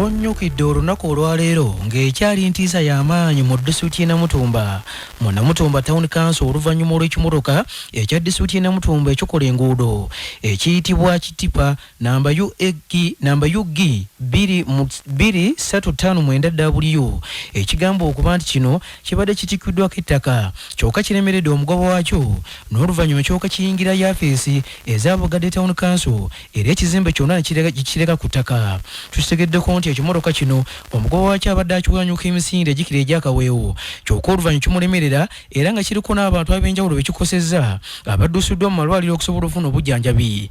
Tunnyukidde olunaku olwaleero ng'ekyali ntiisa y'amaanyi mu disitulikiti y'e Namutumba mu Namutumba Town Council oluvannyuma olw'ekimotoka ekya disitulikiti y'e Namutumba ekikola enguudo ekiyitibwa Kitipa namba UAG namba UG 2359 W ekigamba okuba nti kino kibadde kitikkiddwako ettaka kyokka kiremeredde omugoba waakyo n'oluvannyuma kyokka kiyingira yafeesi eza Bugadde Town Council era ekizimbe kyonna ne kireka ku ttaka. Tukitegeddeko nti ekimotoka kino omugoba waakyo abadde akiwanyuka emisinde egikira egy'akaweewo kyokka oluvannyuma kimulemerera era nga kiriko n'abantu ab'enjawulo be kikosezza abaddusiddwa mu malwaliro okusobola okufuna obujjanjabi.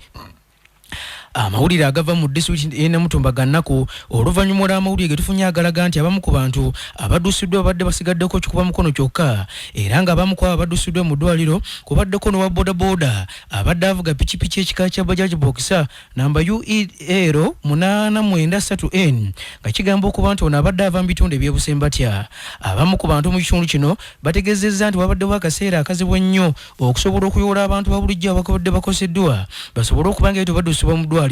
Amawulire agava mu disitulikiti y'e Namutumba ga nnaku oluvannyuma olw'amawulire ge tufunye agalaga nti abamu ku bantu abaddusiddwa babadde basigaddeko kikuba mukono kyokka era ng'abamu ku abo abaddusiddwa mu ddwaliro kubaddeko n'owa bodaboda abadde avuga pikipiki ekika kya Bajaj Boxer namba UEL 893N nga kigamba okuba nti ono abadde ava mu bitundu eby'e Busembatya. Abamu ku bantu mu kitundu kino bategeezezza nti wabaddewo akaseera akazibu ennyo okusobola okuyoola abantu ba bulijjo abakabadde bakoseddwa basobole okuba nga baddusibwa mu ddwaliro.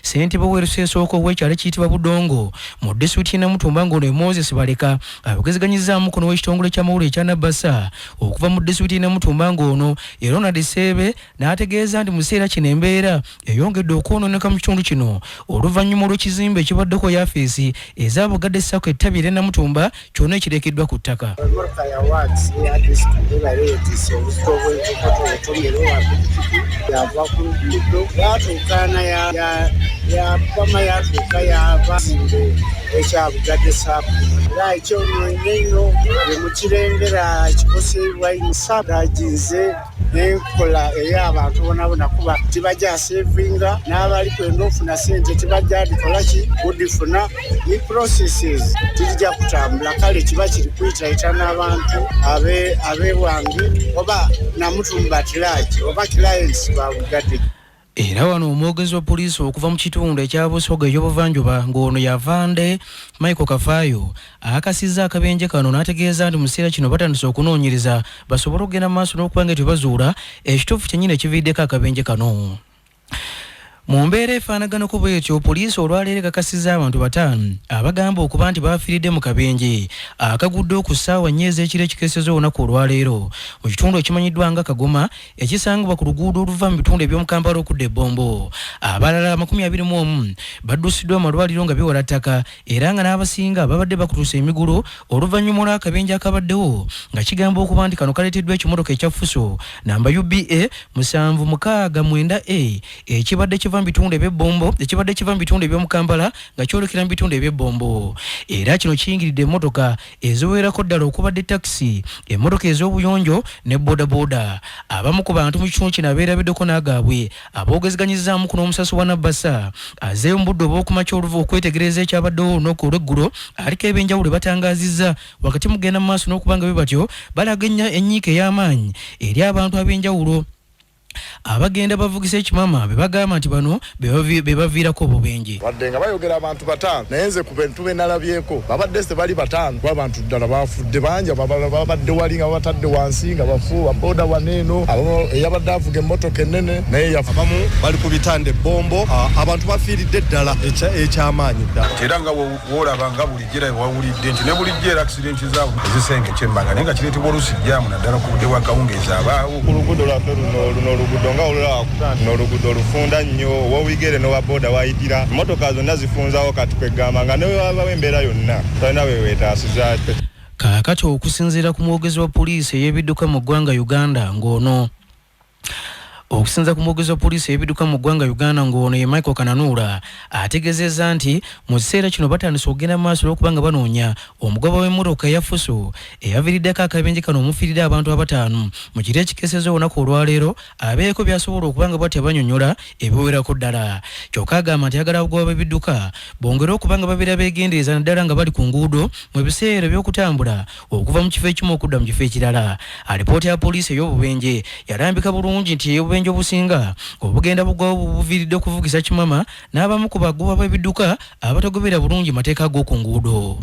Ssentebe w'erusa esooka ow'ekyalo ekiyitibwa Budongo mu disitulikiti y'e Namutumba ng'ono ye Moses Baleka ayogezeganyizzaamu kuno w'ekitongole ky'amawulire ekya Nabasa okuva mu disitulikiti y'e Namutumba ng'ono ye Ronald Sseebe n'ategeeza nti mu kiseera kino embeera eyongedde okwonooneka mu kitundu kino oluvannyuma olw'ekizimbe ekibaddeko yafeesi eza Bugadde Sacco ettabi erya Namutumba kyonna ekirekeddwa ku ttaka. Emmotoka ya works eya disitulikiti ebadde yeetisse obuzito bw'enkokoto obutomera owa pikipiki yava ku luguudo yatuukaana yapama yatuuka yava zimbe ekya Bugadde Sacco era ekyonoonye ennyo bwe mukirengera kikoseebwa nnyo saagaginze n'enkola ey'abantu bonabona kuba tibajja sevinga n'abali kwenda ofuna sente tibajja dikola ki kudifuna ni processes tijja kutambula kale kiba kiri kuyitayita n'abantu abewange oba Namutumba at large oba clients ba Bugadde. Era wano omwogezi wa poliisi okuva mu kitundu ekya Busoga ey'obuvanjuba ng'ono yavande Michael Kafaayo akakasizza akabenje kano n'ategeeza nti mu kiseera kino batandise okunoonyereza basobole okugenda mu maaso n'okuba nga tebazuula ekituufu kyennyini ekiviiriddeko akabenje kano. Mu mbeera efaanaganako bwetyo, poliisi olwaleero ekakasizza abantu bataano abagamba okuba nti baafiiridde mu kabenje akaguddewo ku ssaawa nnya ez'ekiro ekikeesezza olunaku olwaleero mu kitundu ekimanyiddwa nga Kagoma ekisangibwa ku luguudo oluva mu bitundu eby'omu Kampala okudda e Bombo. Abalala 21 baddusiddwa mu malwaliro nga biwala ttaka era nga n'abasinga babadde bakutuuse emigulu oluvannyuma olw'akabenje akabaddewo nga kigamba okuba nti kano kaleeteddwa ekimotoka ekya Fuso namba UBA 769 A ekibadde kiva mu bitundu eby'e Bombo ekibadde kiva mu bitundu eby'omu Kampala nga kyolekera mu bitundu eby'e Bombo era kino kiyingiridde emmotoka eziwerako ddala okubadde takisi, emmotoka ez'obuyonjo ne bodaboda. Abamu ku bantu mu kitundu kino abeerabiddeko n'agaabwe aboogezeganyizaamu ku n'omusasi wa Nabbasa azeeyo mu budde obw'okumakya oluva okwetegereza ekyabaddewo olunaku olw'eggulo aliko eb'enjawulo batangaazizza wakati mugenda mu maaso n'okuba nga bwe batyo balaga ennyiike ey'amaanyi eri abantu ab'enjawulo abagenda bavugisa ekimama be bagamba nti bano be baviirako obubenje. Wadde nga bayogera abantu bataano naye nze ku bintu bye nalabyeko babadde tebali bataano kuba abantu ddala bafudde bangi abalala babadde wali nga babatadde wansi nga bafu baboda wano eno eyabadde avuga emmotoka ennene naye yafa. Abamu bali ku bitanda ebbombo abantu bafiiridde ddala ekyamaanyi ddala. Era nga woolaba nga bulijjo era wawulidde nti ne bulijjo era akisidenti zaabwe ezisenga ekyemmanga naye nga kireetebwa oluusi jjaamu naddala ku budde bwa kawungeezi abaawo. Ku luguudo lwaffe luno luno oluguudo nga olulaba luno oluguudo lufunda nnyo ow'obigere n'owa booda wayitira emmotoka zonna zifunzawo kati kwegamba nga ne wewabawo embeera yonna tolina weweetaasiza. Kaakati okusinziira ku mwogezi wa poliisi ey'ebidduka mu ggwanga Uganda ng'ono okusinza ku mwogezi wa poliisi ey'ebidduka mu ggwanga Uganda ng'ono ye Michael Kananuura ategeezezza nti mu kiseera kino batandise okugenda mu maaso olw'okuba nga banoonya omugoba w'emmotoka eya Fuso eyaviiriddeko akabenje kano omufiiridde abantu abataano mu kiro ekikeesezza olunaku olwaleero abeeko by'asobola okuba nga bw'atyo abanyonnyola ebiwerako ddala. Kyokka agamba nti ayagala abagoba b'ebidduka bongere okuba nga babeera beegendereza naddala nga bali ku nguudo mu biseera eby'okutambula okuva mu kifo ekimu okudda mu kifo ekirala. Alipoota ya poliisi ey'obubenje yalambika bulungi nti obubenje obusinga obugenda bugwawo buviiridde okuvugisa kimama n'abamu ku bagoba b'ebidduka abatagobera bulungi mateeka g'oku nguudo.